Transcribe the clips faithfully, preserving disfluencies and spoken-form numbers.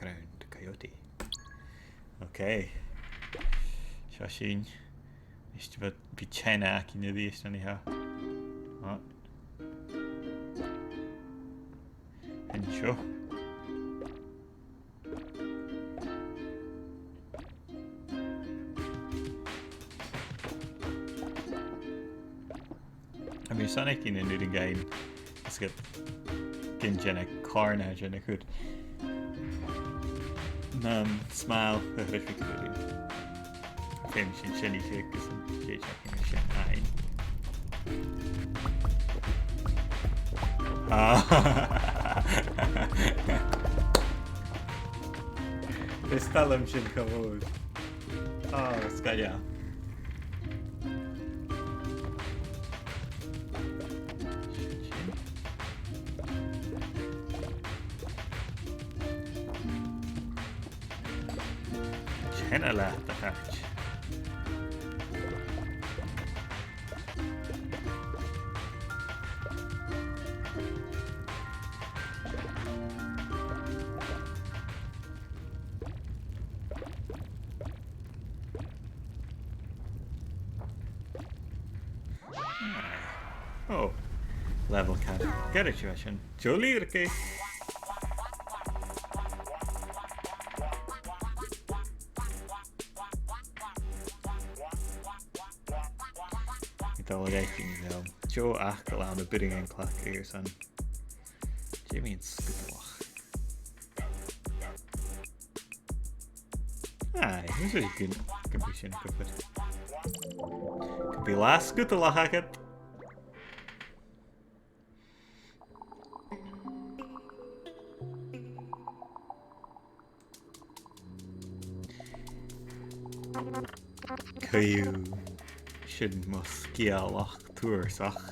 background coyote. Ok. Seo sinn. Is bha, bha teine againn a-rithist an-seo. Ò. An seo. Tha mi airson fhaicinn an urrainn dhuinn, is gu, gun dèan e càrnaigeadh an-còmhnaidh. Nan smile, a bheil sibh ag iarraidh? Feumaidh sinn sin a chur gus an tèid againn sin fhaighinn. Ah. Is toil leam sin cho mòr. Ah, sgoinneil. Sin e leat, a chait. Ò, level ceathrad. Gheibh sibh e sin. Deagh lìbhrigeadh. Tha mi a' dol a dh'fhaicinn, um, deagh fhacal ann am Birmingham Clock airson. Dè mu dheidhinn sgudalach? Aye, this is good. Could be sin, could be. Could be last good to laugh at. Cò, sin mo sgeulachd tùrsach.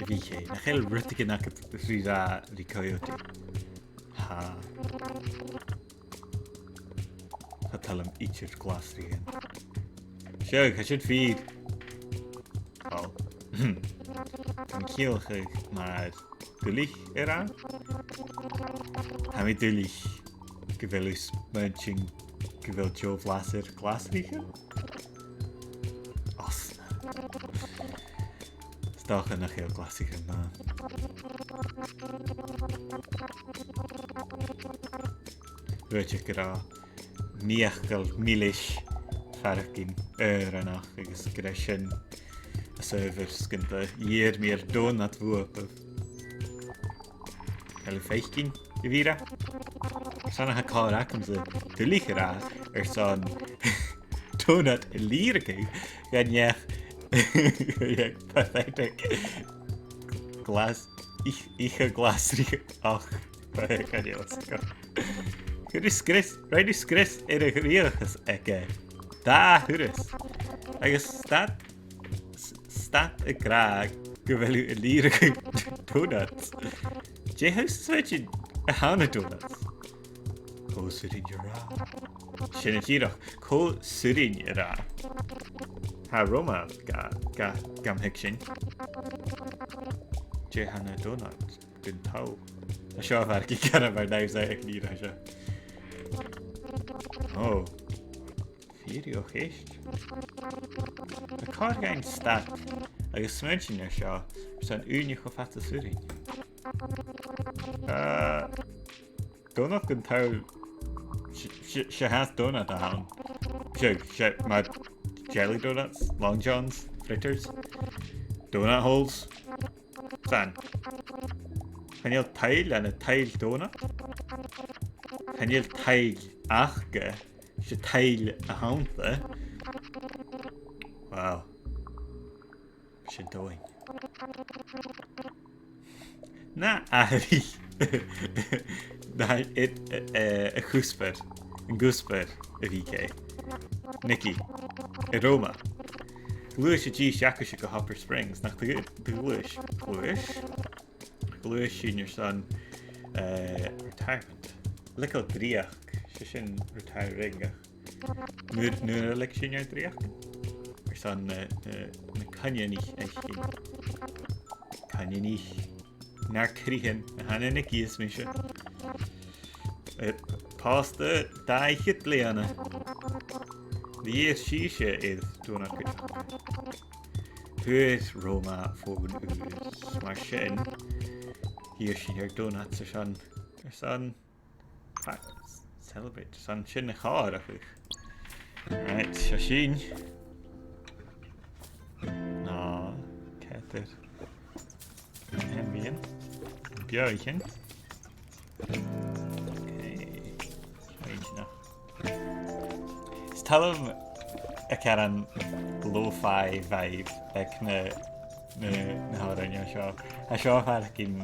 Bidh e, nach eil rudeigin agad ri ràdh ri coyote? Tha. Tha toil leam idir glasraidhean. Seo, tha sin fìor. Well, tha mi a' ciallachadh mar duilich a ràdh. Tha mi duilich gu bheil thu a' smaointinn gu bheil deagh bhlas air glasraidhean. Osna. 'S dòcha nach eil glasraidhean math. Rudeigin gu robh neach-gaoil milis a' faireachdainn aoranach agus gur e sin as adhbhar 's gun do dh'iarr mi air donut bhuapa. A bheil thu a' faicinn, a Mhìr? 'S ann a tha còir agamsa duilich a ràdh airson donut a lìbhrigeadh dhan neach, dhan neach pathetic glas-, ich-, ithe glasraidh, och, pathetic, chan eil fhios agam. Chuir thu sgrios, rinn thu sgrios air a' chridheachas aige. Dà thuras. Agus stad, s-, stad ag ràdh gu bheil thu a' lìbhrigeadh donuts. Dè tha thusa a' faicinn a th' ann an donuts? Cò 's urrainn a ràdh? Sin e dìreach, cò 's urrainn a ràdh? Tha Roma ga, ga, gam thuigsinn. Dè tha na donuts gun toil? Tha seo a' faireachdainn car mar nise aig an ìre seo. Ò. Fìor dheagh cheist. Tha còir dhuinn stad agus smaointinn air seo airson ùine cho fada 's urrainn. Uh, donut gun toil, s-, s-, 's e donut a th' ann. Seo, seo, mar jelly donuts, long johns, fritters, donut holes. Fan. Chan eil tuill ann an tuill donut. Chan eil tuill aca, 's e tuill a th' annta. Wow. Sin dòigh. Na, a, na, it, eh, a' chuspair, an cuspair a bh' aice. Nikki, a Roma. Ghluais thu dìreach seachad gu Hopper Springs, nach do, do ghluais? Ghluais? Ghluais sinn airson, eh, retirement. Leigeil dreuchd, 's e sin retiring, ach nuair, nuair a leig sinn air dreuchd? Airson na, na, na coineanaich fhaicinn. Coineanaich. nar cridhean a th' ann an Nicky is mise. Eh, pòsta dà fhichead bliadhna. Dh'iarr sibhse air Donut cuideachd. Fhuair Roma fòn ùr. Mar sin, dh'iarr sinn air donuts airson, airson, ah, celebrate, airson sin a chomharrachadh. Right, seo sinn. No, ceathrar. Am beathaichean. Am beathaichean. Okay. Right, no. Is toil leam a' chiad lo-fi vibe aig na, na, na h-òrain seo. Tha seo a' faireachdainn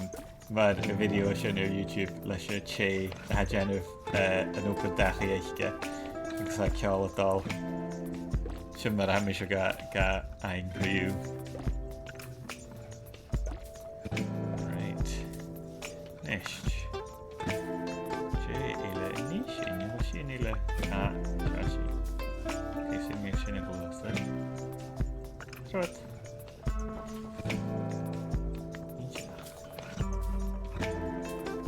mar a' video sin air YouTube leis an tè a tha a' dèanamh, eh, an obair dhachaigh aice agus tha ceòl a' dol. Sin mar a tha mise ga, ga fhaighinn co-dhiù. Right. Next. Dè eile a nì sinn? An toil leibh sin eile? Ah, tha sin. Cò às a bheil sin a' gluasad? Trobhad.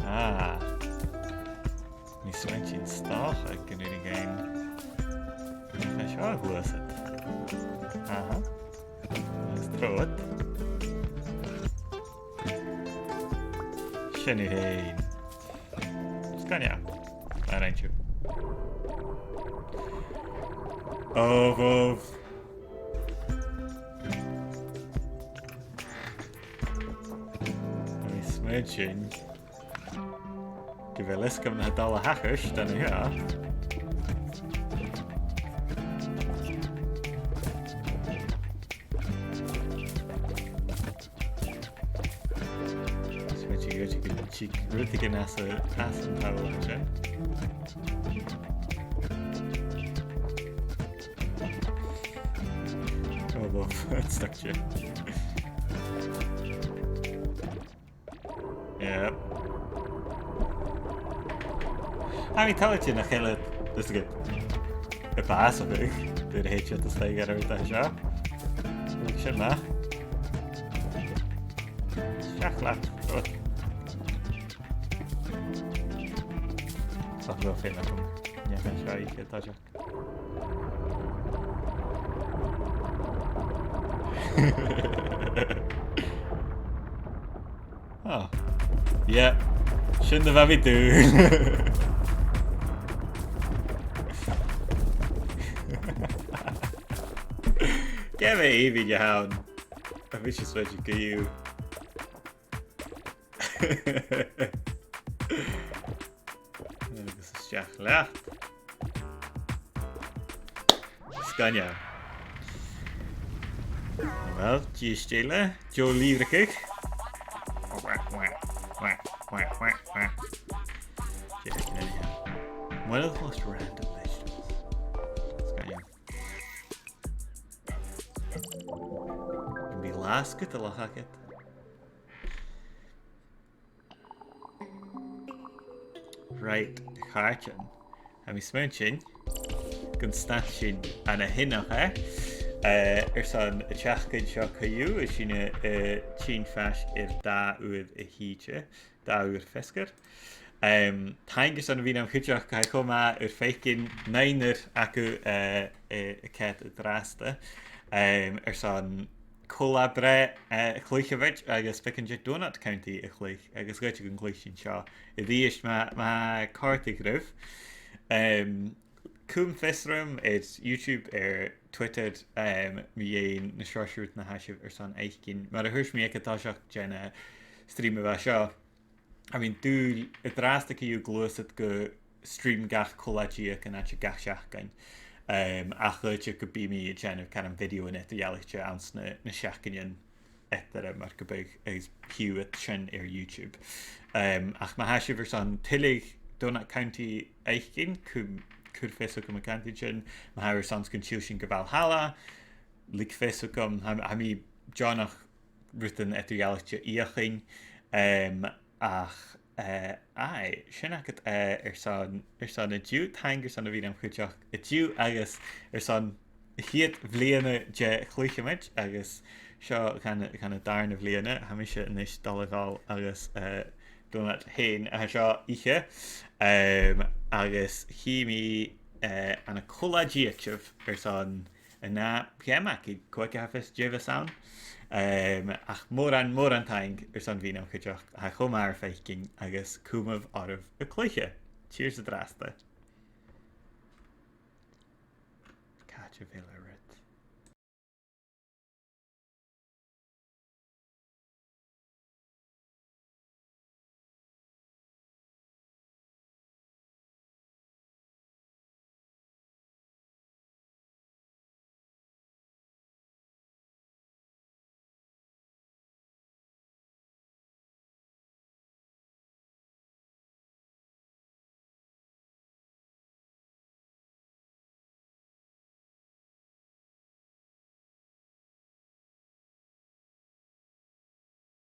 Ah. Nì sinn sin 's dòcha gun urrainn dhuinn. Tha seo a' gluasad. Aha. Agus trobhad. Sin thu fhèin. Sgoinneil. Mar a rinn thu. Obh, obh. Tha mi a' smaointinn gu bheil fhios agam na tha dol a thachairt an seo. Smaointinn gu bheil rudeigin às a, às an toll sin. Oh, well, it's stuck to you. Yep. Tha mi toilichte nach eil, just a good. A' bàsachadh. Dè a thèid a' stad air a' bhliadhna seo. Sin na. Seach leat. Good. Sa bheil fèin agam. Nì seo i chéad taiseach. Oh. Yeah. Sin na bha mi dùil. Gabh e, Evie, go han. A bheil sibh a' smaoineachadh gu Agus a-steach leat. Sgoinneil. Well, dìreach eile. Deagh lìbhrigeadh. One of the most random vegetables. Sgoinneil. Bidh làsgadh a' làthair agad. Right, a chàirdean. Tha mi a' smaointinn gun stad sinn an-sineach, eh? Eh, airson an t-seachdain seo co-dhiù, is sinn a', eh, tighinn faisg air dà uair a thìde, dà uair feasgar. Em, taing airson a bhith nam chuideachd, tha e cho math ur faicinn, naoinear agaibh, eh, eh, a' coimhead an-dràsta. Em, airson co-là-breith, eh, a chluicheamaid agus beagan de Donut County a chluich, agus dh'fhaodte gun cluich sinn seo a-rithist ma, ma chòrdas e ribh. Em, cùm fios rium air YouTube, air Twitter, em, mu dheidhinn na seòrsa rud a tha sibh airson fhaicinn. Mar a thuirt mi aig an toiseach den, eh, stream a bha seo, I mean, dùil an-dràsta co-dhiù gluasad gu stream gach co-là-deug an àite gach seachdain. Em, ach dh'fhaodte gum bi mi a' dèanamh caran video eadar-dhealaichte anns na, na seachdainean eatarra mar gum biodh, agus chì sibh sin air YouTube. Em, ach ma tha sibh airson tuilleadh Donut County fhaicinn, cùm, cuir fios thugam an cantainn sin, ma tha sibh airson gun till sinn gu Valhalla, leig fios thugam, tha, tha mi deònach rudan eadar-dhealaichte fheuchainn, em, ach, eh, aye, sin agad, eh, airson, airson an-diugh, taing airson a bhith nam chuideachd an-diugh agus airson a' chiad bhliadhna de Chluicheamaid agus Seo dhan, dhan an dàrna bliadhna, tha mise a-nis a' dol a ghabhail agus, eh, Donat fhèin, a tha seo oidhche. Em, agus chì mi, eh, ann an cola-deug sibh airson an ath gheama, cò aig a tha fios dè bhios ann. Em, ach mòran, mòran taing airson a bhith nam chuideachd, tha e cho math ur faicinn agus cumaibh oirbh a' cluiche. Cheers an-dràsta. Càit a bheil